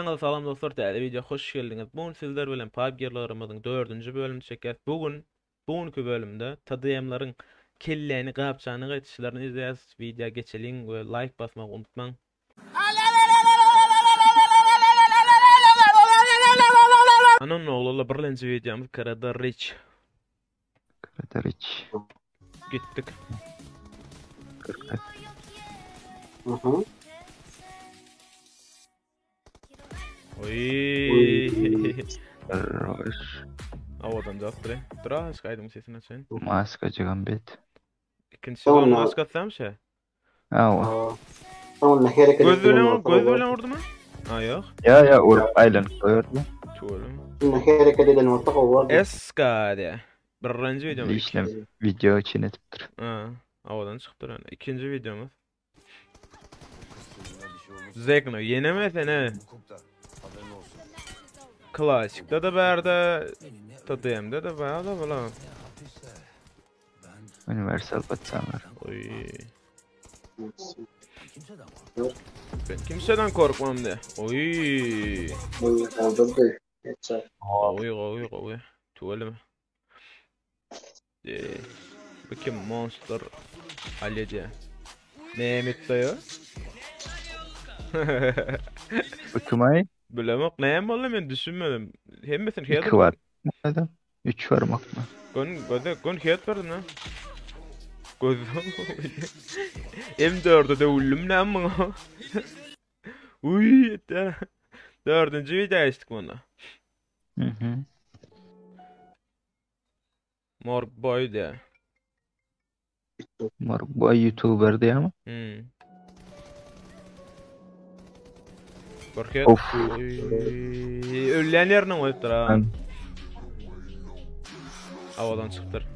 Hemmäňize salam dostlar, täze wideo hoş geldiňiz. Bu gün sizler bilen PUBG-larymyzyň dördünji bölümini çekýäs. Bu gün, bu günki bölümde TDM-leriň kelläni gapjanyk etişlerini izleýäs. Wideo geçeliň we laýk basmagy unutmaň. Ana onda oglanlar birlenji wideomyz Karada Rich. Karada Rich. Gitdik. 40. Aha. Oy. Roş. Owadan jogapdyr. Dur azajyk aýdymyň sesini açaýyn. Maskajygam bet. Ikinji sezon maska atsam şe. Awa. Soňunda hereket Göz bilen göz bilen urdumy? Ha ýok. Ýa ýa urup aýlanyp goýardy. Tüweleme. Şunda hereket eden bolsa gowy bolardy. SK diýä. Birinji videomuz. Işlem video üçin edipdir. Ha, owadan çykypdyr ýöne. Ikinji videomuz. Zegno ýene sene. Klasikde de bärde, TDM-de de bärde bula. Universal patsanlar. Oy. Ben kimseden korkmam de. Oy. Oy, kaldırdy. Geçer. Gowy, gowy, gowy. Tüweleme. Ee, bu kim? Monster Alece. Näme etdi o? Bu kim ay? Bilemok näme boldy men düşünmedim. Hemmesini İki var. Adam. Üç varmak mı? Gön göze gön head berdim lan. Göz M4'e döwüldüm lan muňa. Uy, etdi. Dördünji video geçdik bunda. Hı hı. Morg boy diye. Moruk bu ay YouTuber diye ama. Hmm. Bir head. Of. Uy, ölýän ýerine goýupdyr ha. Ben Havadan çykypdyr.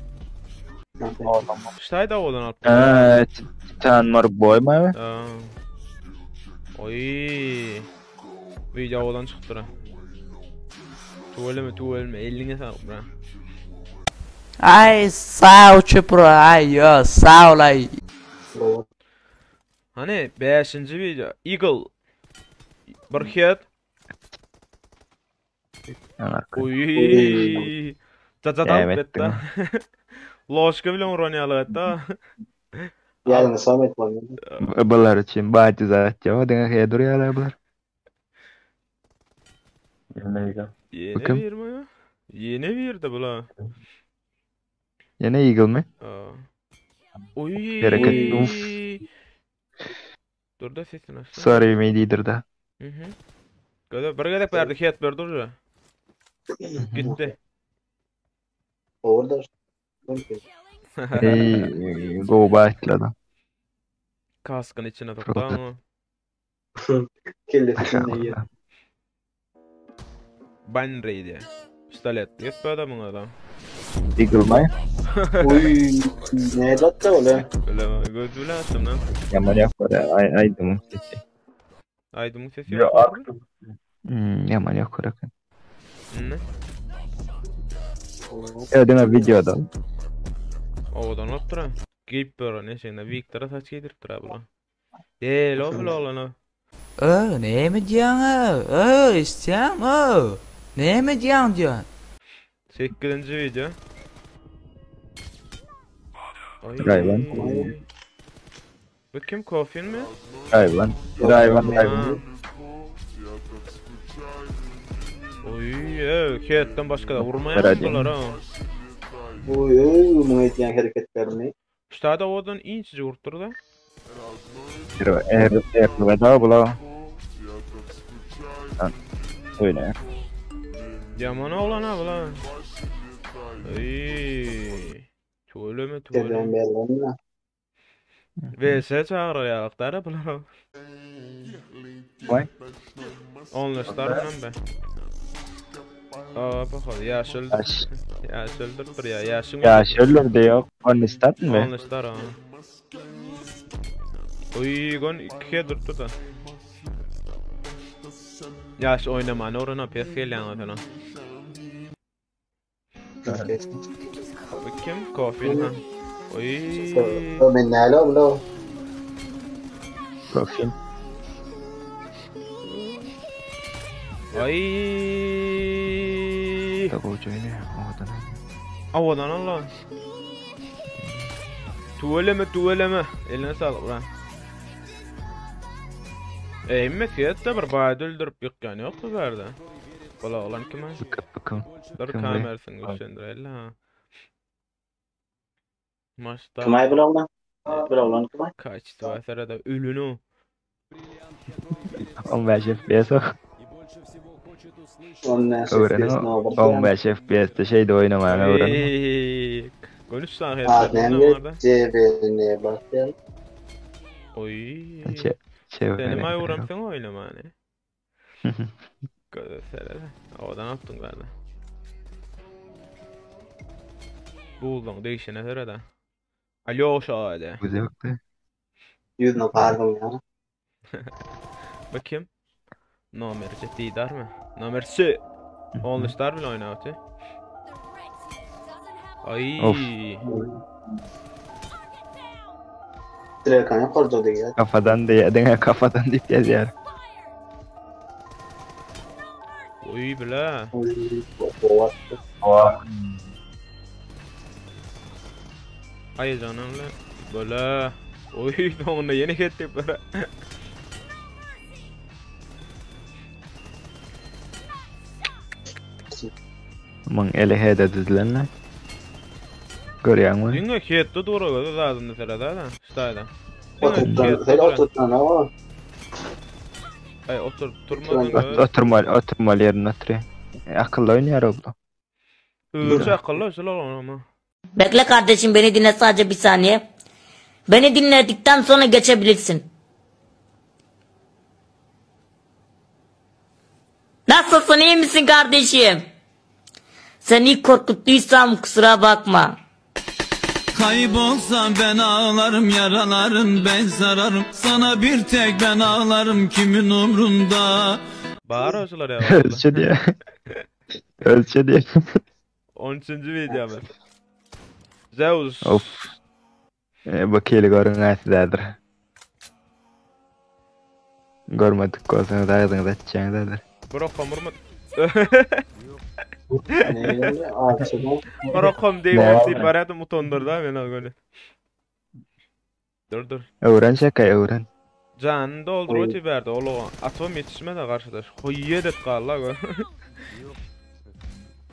Ştaýda havadan alypdyr. Ha, Titan Moruk boy mu abi? Ha. Oy. Video havadan çykypdyr ha. Tüweleme tüweleme eliňe saglyk bra. Ay sağ çupra ay yo sağ ol ay. Gowy. Hany 5-nji video Eagle. Bir head. Uy. Caca Evet, etdi. Loşka bilen uran ýaly etdi. Ýadyňa salma etmeli. Bular üçin bady zat ýok. Diňe he durýarlar bular. Ýene Bakın. bir mi? Ýene bir de bula. Ýene Eagle mi? Aa. Uy. Hereket, uf. Dur da sesini açsana. Sorry miydidir da. Hı hı. Göze bir gezek berdi, head berdi uje. Gitti. Orada. Mümkün. Ey, go back adam. Kaskın içine soktu ama. Kellesini yiyor. Banrey diye. Pistolet. Git be adamın adam. Eagle my? Uy, ne datta öyle? Öyle mi? Göz bile attım lan. Yaman yok var ya. Ay, aydımın sesi. Aydımın sesi Ya yok. Hmm, yaman yok var. Ne? Ya diňe videoda. Owadan bolupdyr ha. Giyip ber ne şeyinde Victor'a saç giydiripdir ha bula. Del o bula oglana. Ö näme diýýäň ö? Ö istem ö. Näme diýýäň diýýän? 8. video. Ay. Rayvan. Bu kim Kofin mi? Hayvan. Hayvan hayvan. Ha. Oy, e, Ket'ten başka da vurmayan Herhalde. bular ha. Uy, uy, bunu etýän hareketlerini. Ştada owadan inçici vurupdyr da. Er er da bula. Öyle. Yaman oğlan ha bula. Ey. Tüweleme Tebren tüweleme. berlenme. VS çağırar ýalaklar bular. Vay. Onlaşlar bilen be. Aa bakalım yaşıl. Yaş. Yaşıldır ya yaşın. Ya şöyle de yok. Onu istat mı? Onlaşlar ha. Oy gon ikiye durdu da. Yaş oynamany orana pes gelýän sana. Bu kim? Kofin ha. Oy. O men näle oldu? Profil. Ay. Da gowja oýnaýar, owadan oýnaýar. Owadan Allah. Tüweleme tüweleme. Eline sağlık lan. Ey mesiyet de bir baý öldürip ýykýan ýok bu bärde. Bula oglan kim? Bıkıp bıkım. Dur Kim bu? kamerasını güçlendirelim ha. Maçta Kim ay bulaglan? Bulaglan kim ay? kaçtı var sırada ölünü. 15 FPS o. 15 Öğrenin FPS o. ne olur? 15 FPS'te şeyde oynamayan öğrenin. Ey, Konuşsan Adem hepsini orada. CB'ne bak. Oy. Çe Benim ay çevrene. uğramsın oynamane. Görsene. Oradan attın galiba. Buldun değişene sırada. Alo şahane. Bu yoktu. Yüzüne pardon ya. Bakayım. Nomerci Didar mı? Nomerci. Onluşlar bile oynatı. Ay. Of. Direkt kan kordu diye. Kafadan diye, dene kafadan deyip geziyor. Oy bile. Ay canım le. Böyle. Oy sonunda yeni kettik böyle. Aman ele hede düzlenle. Görüyor musun? Dünya ketdi dura göze zaten sırada da. Ştayda. Oturttan, sen oturttan ama. Ay otur durmadın Ot, öz. oturmalı, oturmalı yerine oturuyor. E, akıllı oynuyor oğlum. Ölçü akıllı ölçü ama. Bekle kardeşim beni dinle sadece bir saniye. Beni dinledikten sonra geçebilirsin. Nasılsın iyi misin kardeşim? Seni korkuttuysam kusura bakma. Kaybolsam ben ağlarım yaralarım ben sararım Sana bir tek ben ağlarım kimin umrunda Bağır ölçüler ya. Ölçü diye. Ölçü diye. 13. videomuz. Zeus. Of. E, bakıyla görün sizlerdir. Görmedik olsanız ağzınızı açacaksınızdır. Bırakam vurma. Ne? Açma. Bırakam deyip Ne? deyip aradım utandırdı ha beni öyle. Dur dur. Öğren şakayı öğren. Canını doldur Oy. ötü verdi oğlum. Atom yetişme de karşıdaş. Hoyye det kal la.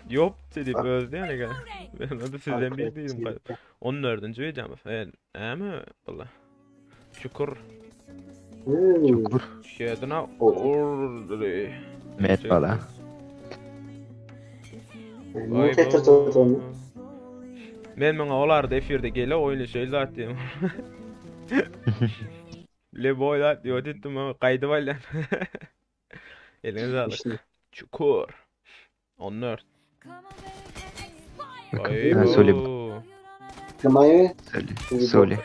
Yok deyip öldü yani. gel. Ben de sizden bir değilim. 14. videomuz. Evet. Ama valla. Çukur. Çukur. Şedina Oh. urri. Met bala. Ne getirdi onu? Men maňa olar da efirde gele oýny şeýle zat diýim. Le boy zat diýip etdim ama gaýdyp alýan. Eliňe sağlyk. Çukur. 14. Ay Ha, söyle. bu. Kim ay? Söyle. Söyle.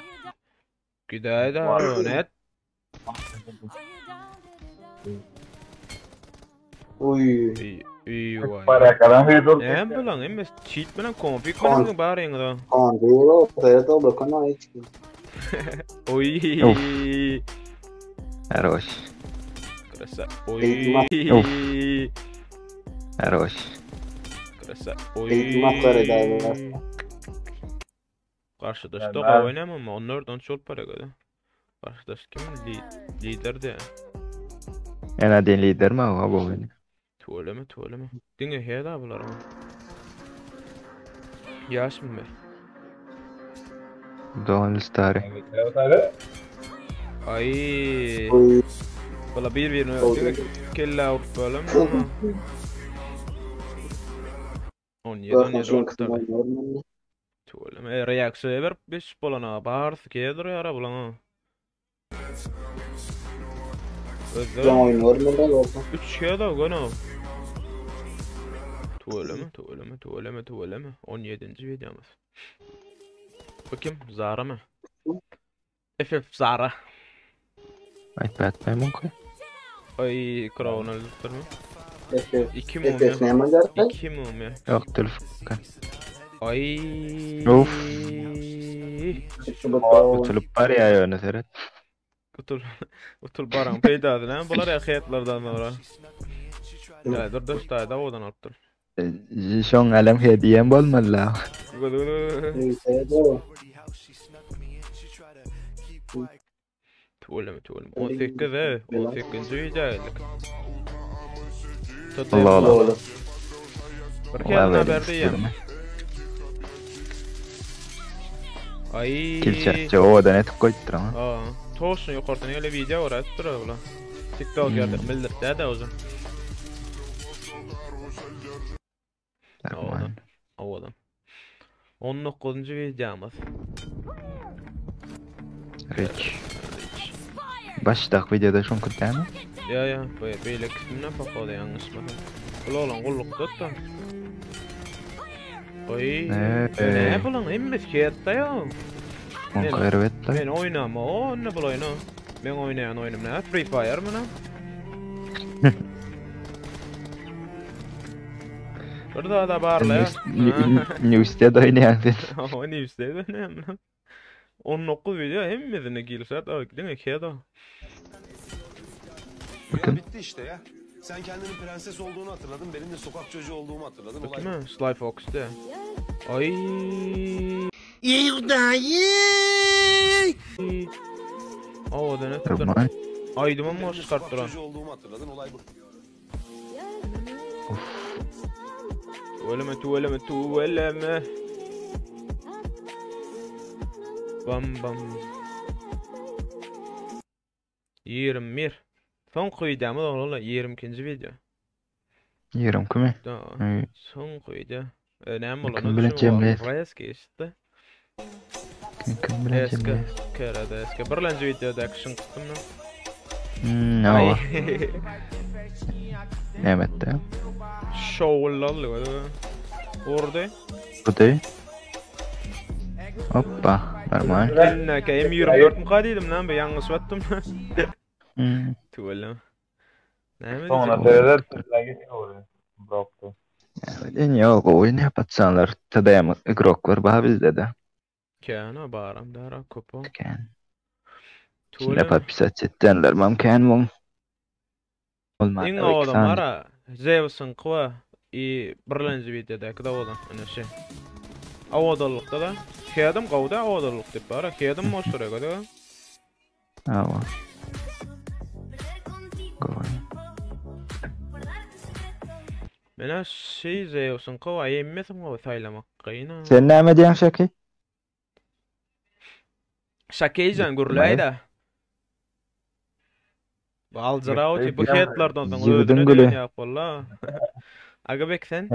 Güdäý da net. Uy. Uy vay. Para cada Näme bilen, emmes cheat bilen konfig bilen baryňyz da. Kondu. Pero bakın ay. Oy. Of. Хорош. Krasa. Oy. Of. Хорош. Krasa. Oy. Eğitim hakları da Garşydaşda gowy oýnam ama 14 13 bolup barýar göde. Garşydaş kim? Li lider de. En adin lider mi o bu oyunu? Tüweleme, tüweleme. Diňe heda bular ama. Ýaş mı be? Donald Starry. Ay. Uy. Valla bir birini Oldu. diňe kelle urup bölüm. 17 Bakın 17 şu oldu kısmı tabii. oynuyorum. Tüweleme. E, reaksiýa berip 5 bolana barysy gelir ýara bulan. Özde Ben oynuyorum ben oldu. 3 heda göne. Tüweleme, tüweleme, tüweleme, tüweleme. 17. videomuz. Bakayım Zara mı? FF Zara. Ay Batman mı? Ay Crown öldürdü mü? Efe. 2 Efe mumya. ne mi geldi? 2 mumya. Yok telefon. Ay. Of. Oturup var ya öne seret. Utul utul baran peýdadyny bular ya xetlardan sonra. Ya dur dur taýda owadan alypdyr. Şoň alem hediýem bolmaly la. Göz göz göz. Neyse doğru. Tüweleme tüweleme. 18 e, 18. video geldik. Allah Allah. Doğru. Bir Allah kere haber versin diýem. istedim. Ay. Kilçatçı owadan etip goýupdyr ama. Aa, toşun ýokardan öyle video uğraşyp durar bular. TikTok Hmm. ýerde bildirdi de uzun. Normal. Owadan. 19. videomuz. Rich. Başdak videoda şoň kütämi? Ya ya, bu beýle kısmına papalı yanlışmasam. Bul oğlan gullukda da. Oy. Ee, Ne bulan hemmesi kiyatda ya. On erbet la. Men oynama, o ne bul oyna. Men oynayan oyunum ne? Free Fire mı ne? Bir daha da barla ya. News'te de oynayan sen. O ne istedi ne lan? 19 video hemmesine girse da diňe kiyada. Bakın. Bitti işte ya. Sen kendinin prenses olduğunu hatırladın, benim de sokak çocuğu olduğumu hatırladın. Olay Değil mi? Sly Fox de. Ay. O da ne tuttu? Normal. Aydımın mı benim de sokak çıkarttıran? çocuğu olduğumu hatırladın. Olay bu. Tüveleme tüveleme tüveleme. Bam bam. 21. Son videomuz oğlum 22. video. Ýerim kimi? Da. Ay, Son video. Önemli Kim olan bilen cemre. Res geçti. Kim kim bilen Eski. cemre. Kerede eski. Birlenci videoda action kıstım lan. Hmm, Ay. awa. Nämetde? Şovlalı. Vurdu. Bu da. Hoppa, normal. Eline M24 mi kadıydım lan be yanlış battım. Hmm. Tüveleme. Ne Soňra mi? sereder türlege oluyor. Bıraktı. En ýok, oýun yapatsanlar TDM igrok var bah bizde de. Kana baram dara kopo. Ken. Tüveleme. Şimdi подписать etdenler mümkün mum. Olmadı. Iň owadan ara Zeus'un kıva i birlenji videodaki da owadan ene şey. Owadanlykda da Hedim gowda owadanlyk dip bara hedim moştura göde. Awa. Gowy. Mena şey Zeus'un kıva emmesim gowy saýlamak gyna. Sen näme diýen şaki? Şakeyjan gürläýda. Bu aljyraw bu hetlerden soň Ýigdiň özüne güli. degen ýak walla. Aga bek sen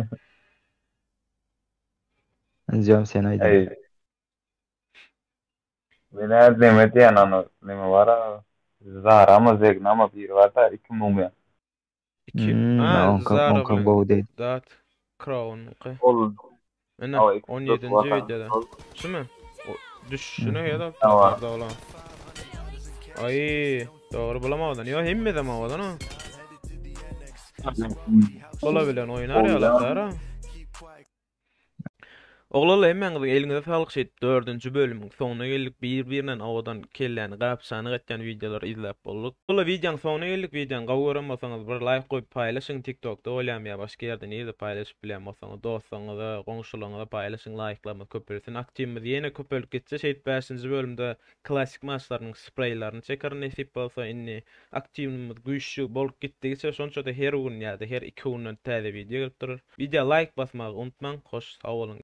Anjam sen aýdyn. Ey. Ben neme diyen anı neme var ha. Zara mı Zegna mı bir var da iki mum ya. 2. Hmm, Ha onka Zara onka bilen gowy diýdi. Dat Crown. Ol. Ene Awa, ikisi 17. vatan. videoda. Şu mu? O düşüşüne ya da Tamam. da ola. Ay doğru bulamadan. Ya hemme de havadan ha. Bola bilen oynar ya Oldu. la Oglanlar hemmäňiziň eliňize saglyk şeýdip 4-nji bölümiň soňuna geldik. Bir-birinden owadan kelläni gapşany etýän videolary izläp bolduk. Ola videoň soňuna geldik. Videony gowy gören bolsaňyz bir like goýup paýlaşyň TikTokda bolýan ýa başga ýerde nirde paýlaşyp bilýän bolsaňyz dostlaryňyza, goňşularyňyza paýlaşyň, like'larymyz köpelsin. Aktiwimiz ýene köpelip gitse şeýdip 5-nji bölümde klasik maçlarynyň spreylerini çeker nesip bolsa indi aktiwimiz güýçli bolup gitdigiçe şonça da her gün ýa-da her iki günden täze video gelip durur. Video like basmagy unutmaň. Hoş sag boluň.